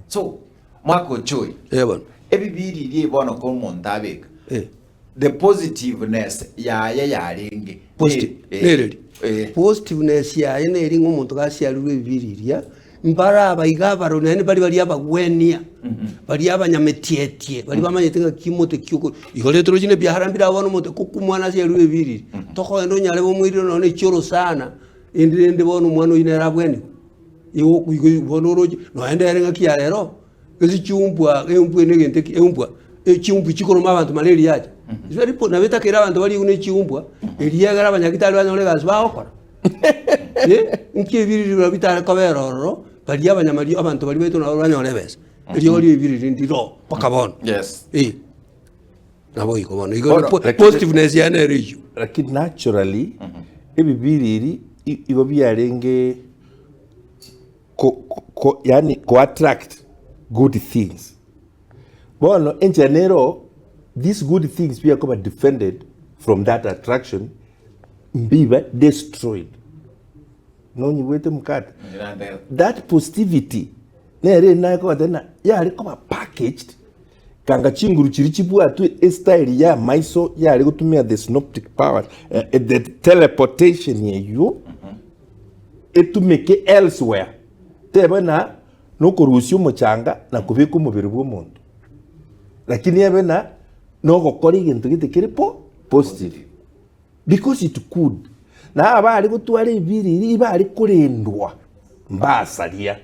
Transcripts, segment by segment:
So, mwaka ochoe, Eh bono. ebibiriri ebi bono ko omonto abeka, Eh. the positiveness yaye yarenge Positive. ne- eh, Nereri. eh, Positiveness yaye neri ng'a omonto gasiarirwe ebibiriria, mbare aba iga abarori naende mbare baria abagwenia, baria abanyametietie, baria bamanyete ng'a ki mote ki oko igo rero torochi na ebiahara mbire abwo bono omonto koku omwana asiarirwe ebibiriri, tokogenda onyare bomoirire nonya na echioro sana, ende rende bono omwana oyio nere abwenigwe. Igo igo bono oroche, nonya nere ng'aki ya rero, gose chiumbwa eumbwa ere negento eke eumbwa, echiumbwa chikoroma abanto malaria yacha, it's very po nabo etakeire abanto bariigwe na echiumbwa, eria egere abanyagitari banyore egasi bagokora. Eh, nki ebiriri biria bitare kobera ororo, baria abanyamario abanto baria baito nabo banyore ebesa, eriogo ria ebiriri ndiro mpaka bono. Yes. Eh, nabo igo bono, igo Bono, po- lakini- positiveness yaye nere eyio. Lakini naturally, ebibiriri i- igo biarenge ko, ko, yani ko attract good things. Bono enchera nero these good things biakoba defended from that attraction mbiba destroyed. Nonyigwete mokate? That positivity nere naye kogoteba ng'a yare koba packaged kanga chinguru chiria chibwatwe estyle ya amaiso yare gotumia the synoptic powers eh, the teleportation eywo etumeke elsewhere tebe na nokorusia omochanga na kobeka omobere bwa omonto lakini ebe na nogokora egento gete kere po positive because it could na abare gotwara ebiriri ibare korendwa mbasaria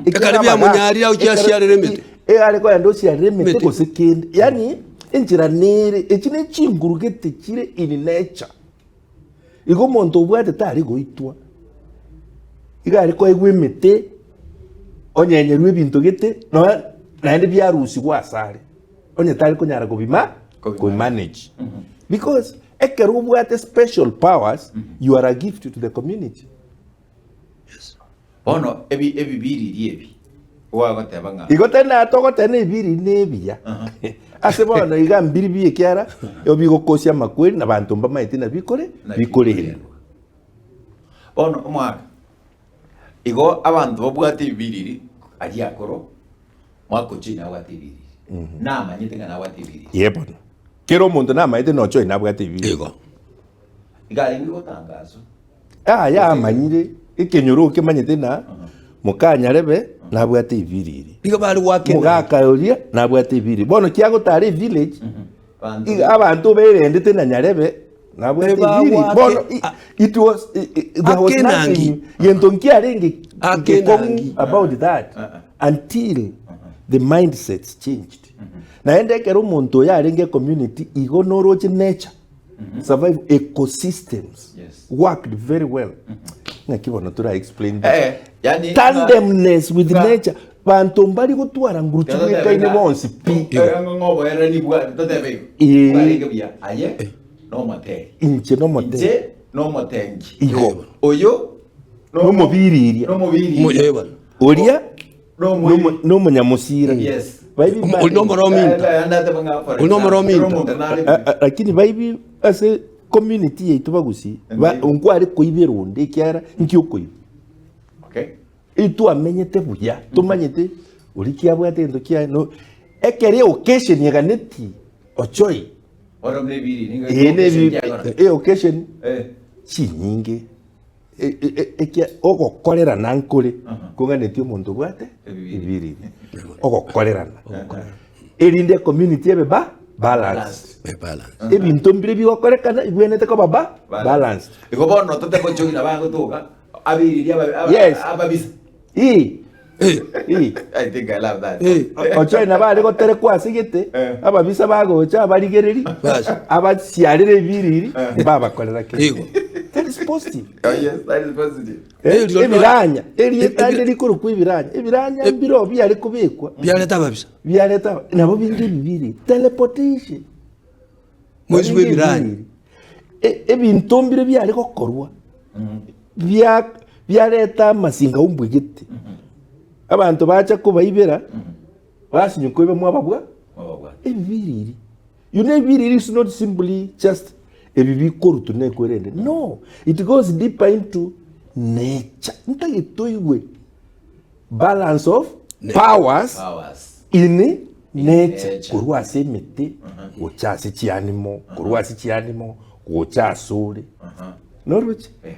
Ekero biamonyarire agochia asiarere emete. Egare kogenda osiarere emete Emete. gose kende yaani enchera nere echi ne chinguru gete chire in nature igo omonto obwate tari goitwa iga are koegwa emete onyenyerwe ebinto gete nonya naende biarusigwa asare onye tari konyara kobima kobimanage because ekero obwate special powers you are a gift to the community. Bono ebi ebibiriri ebi gwagoteba ng'a Igo tari togoteba na ebiriri nebiya ase bono iga mbiri biya ekiara igo bigokosia amakweri na banto mbamaeti na bikore bikorendwa. Bono omwaka igo abanto babwate ebibiriri aria akoro mwaka ochio nabwate ebibiriri namanyete ng'a nabwate ebibiriri. Ee bono kera omonto namaete nocha oye nabwate ebibiriri. Igo. Iga arenge gotangaswa. Aya amanyire ekenyoro okemanyete na mokanyarebe nabwate ebiriri. Nigo bare goakena. Mogaka oria nabwate ebiriri. Bono kiagotara evillage Banto iga abanto berendete na nyarebe nabwate ebiriri. Ebagoake- Bono i- it was i- i- there was Akenangi. nothing gento nkiarenge gekong'u Akenangi. about that until the mindsets changed. Naende ekero omonto oyo arenge community igo noroche nature survive ecosystems Yes. worked very well ng'aki bono tora explain this Eh, yani tandemness with Nga- nature banto mbari gotwara nguru chibwekaine bonsi pi ng'oboerani bwa totebe igo Eh. bwarenge buya aye nomoteri inche nomoteri inche nomotengi igo oyo nomobiriria nomobiriria Eh, bono. oria Nomoiri. nomo- nomonyamusira Yes. Baibi Omo- ori nomorominto. Ori nomorominto. A- a- lakini baibi ase community yaito bagusi ba- Ndiyo. nkware koibera onde ekiagera nki okoiba Okay. Itwamenyete buya tomanyete oria kiabwate egento kiaye no ekero eoccasion eganeti ochoi Oro nebiri nigo eye nebi kiagora. eoccasion Eh. chinyinge E- e- e- ekia ogokorerana nkore kong'anetie omonto obwate Ebibiriri. ebibiriri ogokorerana erinde ecommunity ebe ba balanced Be balance. ebinto mbire bigokorekana ibwenerete koba ba balanced Igo bono totebe ochogi nabo agotoka abiriria aba- aba- Yes. ababisa. Ii, Eh, ii. I think I love that. Eh. Ochoe nabo are goterekwa ase gete Eh. ababisa bagocha abarigereri Basi. abasiarere ebiriri mbabakorera kende Igo. That is positive. Oh, yes, that is positive. Eh, Eh, riro- ebiranya erieta Eh, rinde rikorokwa ebiranya ebiranya mbiro biare kobekwa biareta ababisa biareta nabo binge ebibiri teleportation Mwezi bwa ebiranya. E- ebinto mbire biare gokorwa bia biareta amasinga ombwegete abanto bacha kobaibera basinywa koiba mwababwa ebibiriri you know ebibiriri is not simply just ebi bikorutu nekwerende no it goes deeper into nature ntagete oigwe balance of. Powers Powers. in nature Nature. korwa ase emete gocha ase chianimo, korwa ase chianimo gocha asore. Noroche? Yeah.